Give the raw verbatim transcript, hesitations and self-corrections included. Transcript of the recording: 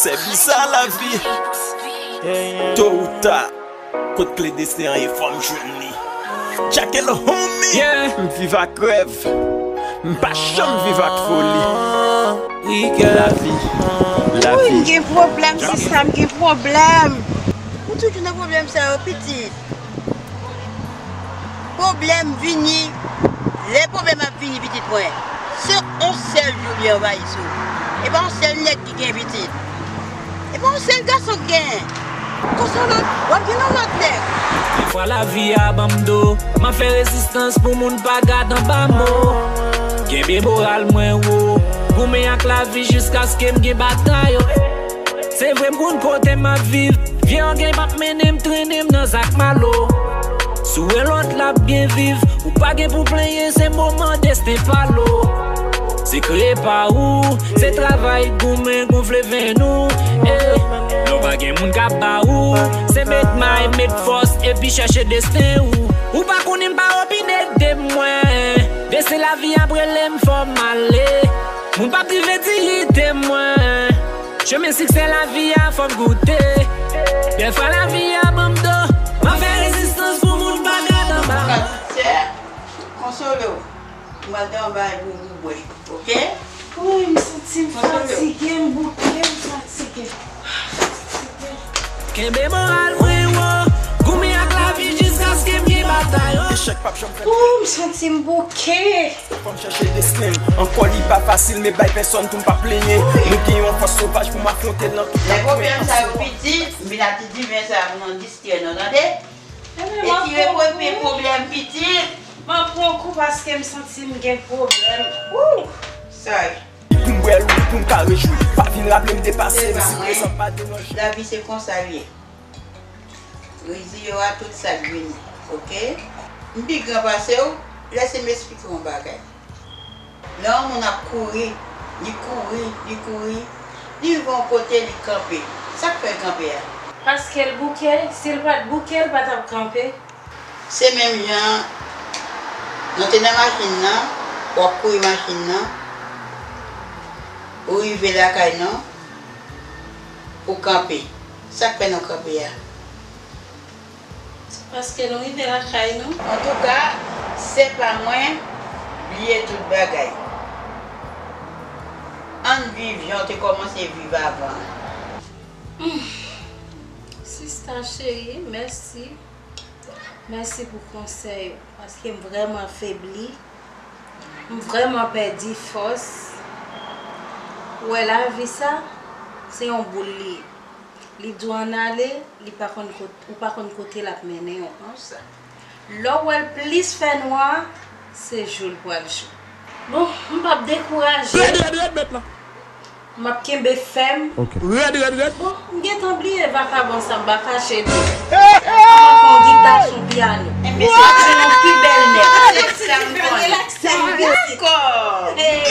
Se bizarre la vie. Tôt ou tard, kot kle desten an ye, fò m jwenn li. Jack L homie. Yeah. M viv ak rèv. M pa janm viv ak foli. Lavi. Lavi. Wi, m gen pwoblèm, sista, m gen pwoblèm. Ou toujou nan pwoblèm sa yo, pitit. Pwoblèm vini, lè pwoblèm ap vini, pitit mwen, se yon sèl jou li anvayi sou ou. E pa yon sèl nèg ki gen pitit. E pa yon sèl gason ki genyen. Konsole w, w ap jwenn yon lòt nèg. Defwa lavi a ban m do, m ap fè rezistans pou moun pa gad anba mo. Kenbe moral mwen wo, goumen ak lavi jiskaske m gen batay yo. Se vre m konn kote m ap viv. Vye ògèy p ap mennen m, trennen m nan zak malo. Si w wè lòt la ap byen viv, ou pa gen pou plenyen, se moman desten pale w. Se kreye pa ou, se travay, goumen, gonfle venn ou. Eh, lè w pa gen moun k ap ba ou, se met may, met fòs, epi chèche desten ou. Ou pa konnen m pa opine de mwen. Desten lavi ap rele m fò m ale. Moun p ap rive diyite mwen. Chemen siksè lavi a fò m goute. Dèfwa lavi a ban m do. M ap fè rezistans pou moun pa gad anba. Sè, konsole w. Mwen te anba pou ou bwè, oke? Wi, m santi m fatige, m bouke, m fatige. Kenbe moral mwen wo. Goumen ak lavi jiskaske m gen batay yo. Echèk p ap janm fè. Ooh, m santi m bouke. Fò m chèche desten m. Ankò li pa fasil, men bay pèsòn pou m pa plenyen. Nou gen yon fòs sovaj pou m afwonte l nan tout. Lè pwoblèm sa yo pitit, m vin ak ti diven sa pou nou distrè nou, tande? Ebyen, m ap pran kou. Retire pwoblèm pitit. M ap pran kou paske m santi m gen pwoblèm. Ooh! Sa. Pou m bwè l, pou m ka rejwi. Pa vin raple m de pase m, si prezan pa deranje. Lavi se konsa l ye. Reziye w a tout sa k vini, oke? M pi gran pase w, lèse m esplike w yon bagay. Lè yon moun ap kouri, li kouri, li kouri, li rive yon kote, li kanpe. Sa k fè l kanpe a? Paske l bouke, si l pa t bouke, l pa t ap kanpe. Se menm jan, nou te nan machin nan, w ap kouri machin nan, ou rive lakay nou, ou kanpe. Sa k fè nou kanpe a? Se paske nou rive lakay nou. Antouka, se pa mwen, bliye tout bagay. Ann viv jan w te kòmanse viv avan an. Hmm. Sista cheri, mèsi. Mèsi pou konsèy ou, paske m vrèman febli. M vrèman pèdi fòs. Ou wè lavi sa, se yon boul li ye. Li di w ann ale, li pa konn kot-, ou pa konn kote l ap mennen w. Lè w wè l plis fè nwa, se jou l pral jou. Bon, m p ap dekouraje. Rèd, rèd, rèd, mèt la. M ap kenbe fèm. Ok. Rèd, rèd, rèd. Bon, m gentan bliye vakabon sa, m pa kache di. Mwen fè yon gita sou pyano. Enben, se yon pi bèl nèg. Relakse, relakse, relakse. Dakò. Hey.